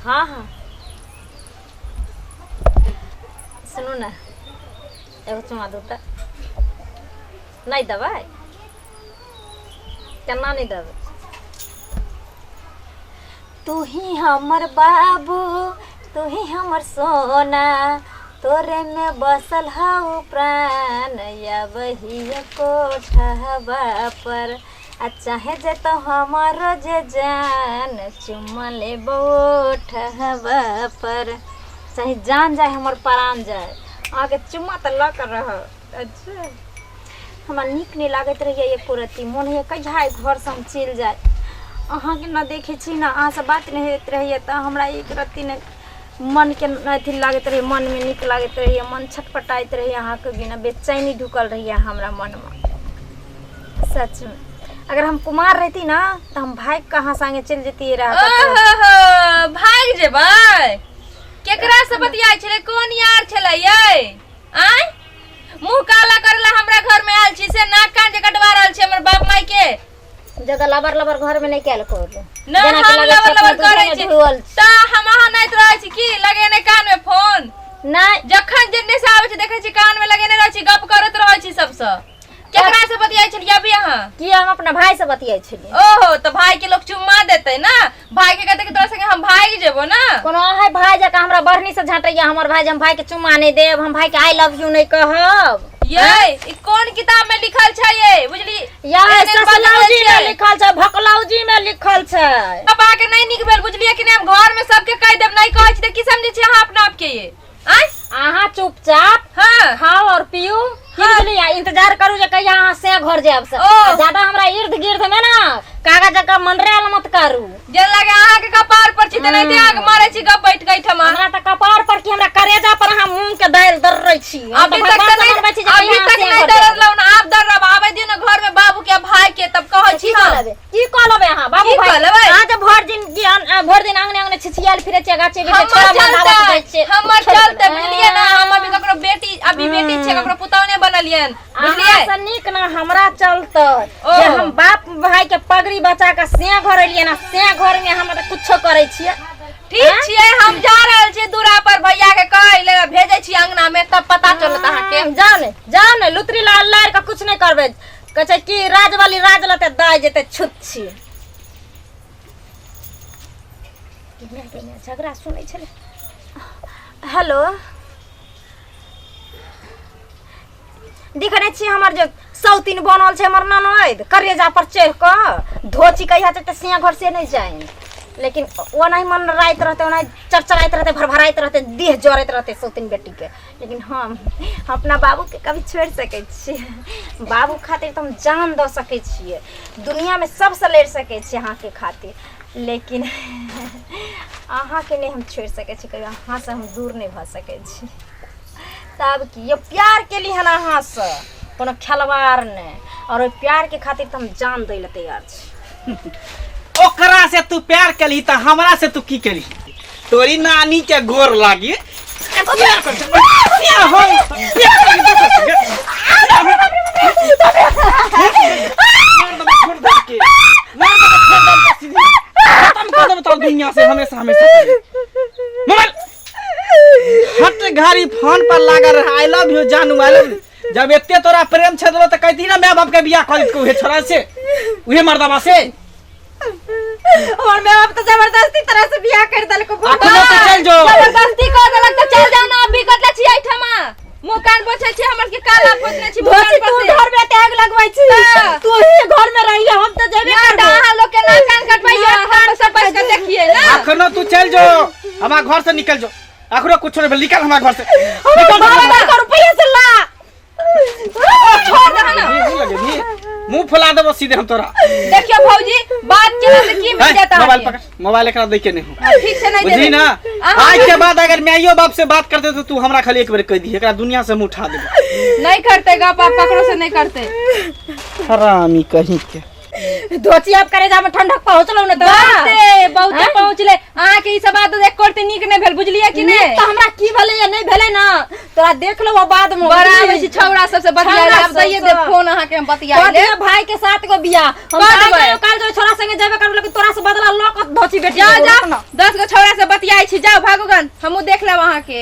हाँ हाँ सुनू ने एगो चुमा दू तऽ नहि देबै केना नहि देबै तू ही हमर बाबू तू ही हमर सोना तोरे में बसल हऊ प्राण या बहिया कोठवा पर आ चाहे जे तो हमारो जे जान चुम्मा लेबो ओठवा पर चाहे जान जाए हमर प्राण जाए अहाँके चुम्मा तऽ लऽ कऽ रहब अच्छा हमरा नीक नहि लागैत रहैए एको रत्ती मोन होइए कहिया एहि घरसँ हम चलि जाइ अहाँके ने देखै छी ने अहाँसँ बात नहि होइत रहैए तऽ हमरा एक रत्ती नहि मनके अथी लागैत रहैए मनमे नीक लागैत रहैए मन छटपटाइत रहैए अहाँके बिना बेचैनी ढुकल रहैए हमरा मनमे सचमे अगर हम कुमार रहती ना तऽ हम भागि कऽ अहाँ संगे चलि जैतियै रहए ओहो भागि जेबै केकरा से बतियाइ छलै कोन यार छलै यै आँय मुंह काला करला हमरा घर में आयल छी से नाक कान जे कटवा रहल छी हमर बाप माई के ज्यादा लबर लबर घर में नहीं कैल करू ना जेना कि हम लगै छै लबर लबर अपना करै दूधे छी मे धोअल छी। त हम अहाँ नाइत रहै छी की लगेने कान में फोन नहीं जखन जेने से आबै छी देखै छी कान में लगेने रहै छी गप करैत रहै छी सबसँ केकरा से बतियाइ छलियै अभी अहाँ कि हम अपना भाई से बतियाइ छलियै ओहो तऽ भाई के लोग चुम्मा देतै ना भाई के कहतै कि तोरा संगे हम भागि जेबो ना कोनो अहाँ भाई जकाँ हमरा बढ़नी से झाँटैया हमर भाई जे हम भाई के चुम्मा नहि देब हम भाई के I love you नहि कहब ये ई कोन किताब में लिखल छै ये बुझली या एहन एहन बात ससलौजी लिखल में छै। लिखल छै भकलौजी में लिखल छै अब अहाँके नहि नीक भेल बुझलियै कि नहि हम घर में सबके कहि देब नहि कहै छी तऽ की समझै छी अहाँ अपना आपके ये आँय अहाँ चुपचाप हाँ खाओ और पियू की बुझलियै इंतजार करू जे कहिया अहाँ से घर जायब से ओ। आ ज्यादा हमरा इर्द गिर्द में ना कागज जकाँ मंडरायल मत करू जे लागे अहाँके कपार पर छी तेनाहिते अहाँके मारै छी गप बैठ के एहिठमा हमरा तऽ कपार पर की हमरा करेजा पर अहाँ मूंग के दालि दर्रै छी हम अभी तऽ तक भगवान तऽ से नहीं मनबै छी जे अभी कहिया अहाँ तक से नहीं घर जायब। दरलहुँ ना आब दर्रब आबै दियौ ने घर में बाबू के आ भाई के तब कहै छी की हम कहलेबै की कहलेबै अहाँ बाबू की भाई कहलेबै? अहाँ जे भरि दिन भरि दिन आंगने आंगने छिछियाल फिरै छियै गाछे बिरछे हमर छोड़ा मधावत चलते जाइ छियै हमर छोड़ि चलते देबै। बुझलियै ना हम अभी ककरो बेटी अभी बेटी छियै ककरो पुतहु नहि बनलियन बुझलियै अहाँ से नीक ना हमरा चलते ओ। जे हम बाप भाई के पगड़ी बचा के से घर एलियै ना से घर में हम तऽ कुछो करै छियै ठीक छियै हम जा रहल छियै दूरा पर भैया के कहै ले भेजै छी अंगना में तब पता चलत अहाँके जाउ ने जाउ ने लुतरी लाल लार के कुछ नहि करबै कहै छै कि राजवाली राज लते दाइ जेतै छुच्छी झगड़ा सुनै छलै हेलो देखने छी हमर जे सौतीन बनल छै हमर ननद करेजा पर चढ़ि कऽ धोची कहिया जेतै सिया घर से नहि जाइन लेकिन ओनाही मन राति रहतै ओनाही चरचराइत रहतै भरभराइत रहतै देह जरैत रहतै सौतीन बेटीके लेकिन हम अपना बाबूके कभी छोड़ि सकै छियै बाबू खातिर तऽ हम जान दऽ सकै छियै दुनियामे सबसँ लड़ि सकै छियै अहाँके खातिर लेकिन अहाँके नहि हम छोड़ि सकै छी कहियो अहाँसँ हम दूर नहि भऽ सकै छी तब की ये प्यार केली हन अहाँसँ कोनो खेलवाड़ नहि आओर ओहि प्यारके खातिर तऽ हम जान दै लए तैयार छी ओकरा से तू प्यार केली तऽ हमरा से तू की केली तोरी नानी के गोर लागी प्यार कर प्यार हो प्यार कर छोड़ दे के मार दे छोड़ दे सीधे खत्म कर दे तोर दुनिया से हमेशा हमेशा मोबाइल हट घड़ी फोन पर लागल रहा I love you जानू I love you जब एते तोरा प्रेम छे देलो त कहती ना माय बाप के बियाह कर के उहे छोरा से उहे मर्दवा से हमर माय बाप तऽ जबरदस्ती तरह से बियाह कर देलको अखनो तो चल जो जबरदस्ती कर देलक तऽ चल जाउ ना अभी कतला छी एहिठमा मुंह कान पोछै छी हमर के काला पोछने छी मुंह धोती कान तू पर से घर में त्याग लगबै छी हाँ। तू ही घर में रहिए हम तऽ जेबे ना तऽ करबो अहाँ लोग के नाक कान कटबैयो हम सब बैठ के देखिए ना अखनो तू चल जो हमारा घर से निकल जो अखनो कुछ नहीं निकल हमारा घर से निकल बारह लाख रुपया से ला छोड़ दे ना मुंह लगे नी मुंह फुला देबो सीधे हम तोरा देखियो भौजी बात केला से की मिल है, जाता मोबाइल अहाँके? पकड़ मोबाइल एकरा दे के नहीं हूं हाँ, ठीक से नहीं बुझली देबै ना अहाँ आज के बाद अगर माइयो बाप से बात करते तो तू हमरा खाली एक बेर कह दी एकरा दुनिया से मुंह उठा देबो नहीं करते गप आप ककरो से नहीं करते हरामी कहीं के धोती आप करे जा में ठंडक पहुंचलो ने तोरा बहुते बहुते हैं? पहुंचले अहाँ के ई सब बात देख करते नीक नहीं भेल बुझलिए कि नीक नहीं तऽ हमरा की भेलै या नहि भेलै ना तोरा देख लेबो बाद में बड़ा आबै छी छौड़ा सबसे बतिया छौड़ा आब दैये दे सबसँ। फोन अहाँ के हम बतिया कह ले दिया भाई के साथ गो बियाह हम कह काल देबै। जायो काल जो छोरा संगे जेबे करब लेकिन तोरा से बदला ल के धोती बेटी जा देबो, जा रुक ना। 10 गो छौड़ा से बतिया जाइ छी, जाउ भागू गन, हमहूँ देख लेब अहाँके।